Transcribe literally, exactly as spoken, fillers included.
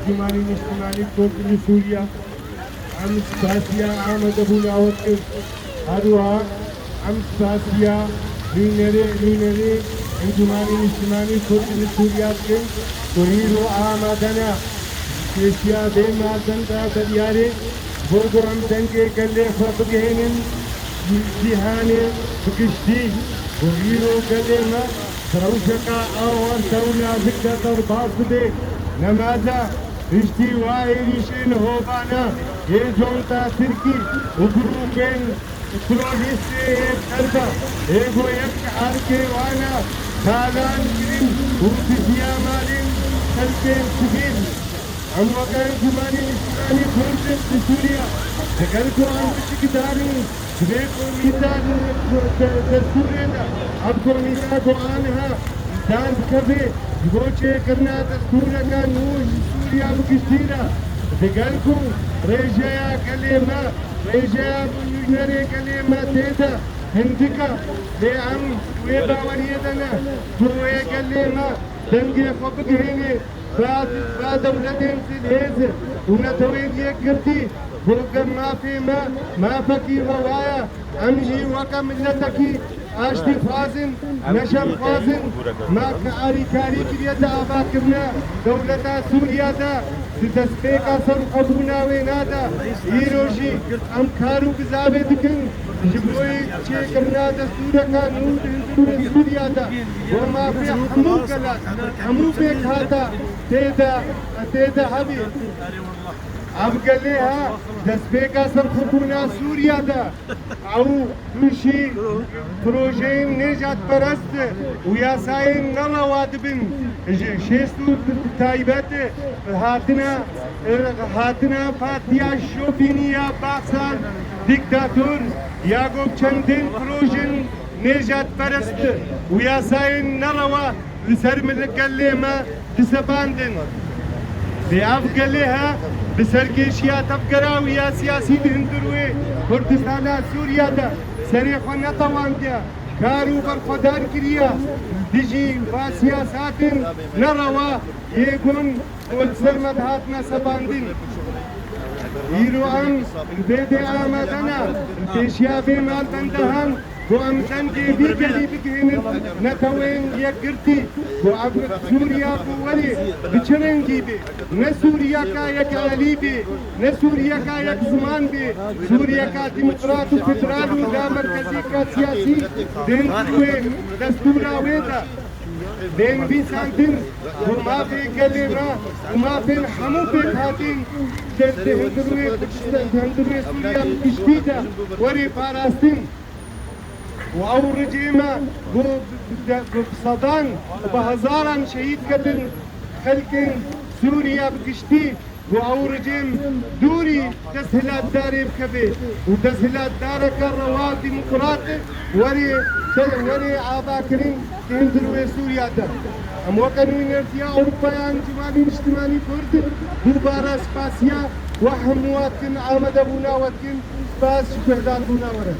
Encûmenê Niştimanî Kurd li Sûriye, em spasiya amadebûna we dikin. Her wiha em spasiya nûnerê, nûnerê Encûmenê Niştimanî Kurd li Sûriye dikin ku hîro amade ne. Pêşiya vê malbenda biryarê ji bo ku em dengê gelê xwe bigihînin cîhanê bi giştî, ku hîro gelê me di rewşeka awarte û nazik de derbas dibe. Nemaze piştî wa êrîşên hovane yê conta Tirkî û grûpên terorîstê yê serbe, ê ku yek ji erkê wan e talan kirin û diziya malên xelkên sivîl. Em weke Encûmenê Niştimanî Kurd li Sûriye, digel ku em pişikdar in di vê komîta de, de, destûrê de, ev komîta ku aniha dar dikeve ji bo çêkirina destûreke nû ji Sûriya bi giştî re, digel ku rêjeya gelê me, rêjeya nûnerê gelê me tê de hindik e, lê em wê baweriyê de ne ku wê gelê me dengê xwe bigihêne. Ba, ba dewletên zilhêz û netewên yekgirtî, bo gem mafê me, mafekî rewa ye. Em jî weke miletekî aştîxwaz in, ne şerxwaz in. Me alîkarî kiriye di avakirina dewleta Sûriya de, di destpêka serxwebûna wêna de. Îro jî em kar û bizavê dikin ji bo çêkirina destûreka nû di hundirê Sûriya de. Bo mafê hemû gelan, hemû pêkhata tê de, tê de hebî. Ev gelê he destpêka serxwebûna Sûriya de ew tûşî projeyên nêjadperest û yasayên nerewa dibin. Ji şêst û taybet hatina, hatina partiya şofînî ya Bexsar dîktator ya ku çendên projên nêjadperest û yasayên nerewa li ser milî gelê me disepandin. Lê ev gelê he bi serkêşiya tevgera wî ya siyasî di hundirê Kurdistana Sûriye de serê xwe netewandiye, kar û berxwedar kiriye dijî va siyasatên nerewa yê gun ku li ser me dihatine sepandin. Îro em li vê dê amade ne, li pêşiya vê malbendehan ku em dengê vî gelî bigihînin netewên yekgirtî, ku ev Sûriya ku werê bi çi rengî bê, ne Sûriyeka yek alî bê, ne Sûriyeka yek ziman bê, Sûriyeka demokrat û federal û damerkezîka siyasî dên wê destûra wê de. Bên nivîsandin ku mafê gelê me û mafên hemû pêkhatên di, di hundirê Kurdistan, di hundirê Sûriya bi giştî de werê parastin. Û ew ricê me ku bi, bi, bi sedan û bi hezaran şehîd ketin xelkên Sûriya bi giştî. Ku ew rejîm dûrî desthilatdarê bikeve û desthilatdareke rewa demokrat were, were avakirin di hundirê Sûriya de. Em weke Nûnertiya Ewropa ya Encûmanê Niştimanî Kurd dubare spasiya we hemû we dikin, amadebûna we dikin, spas ji guhdaribûna we re.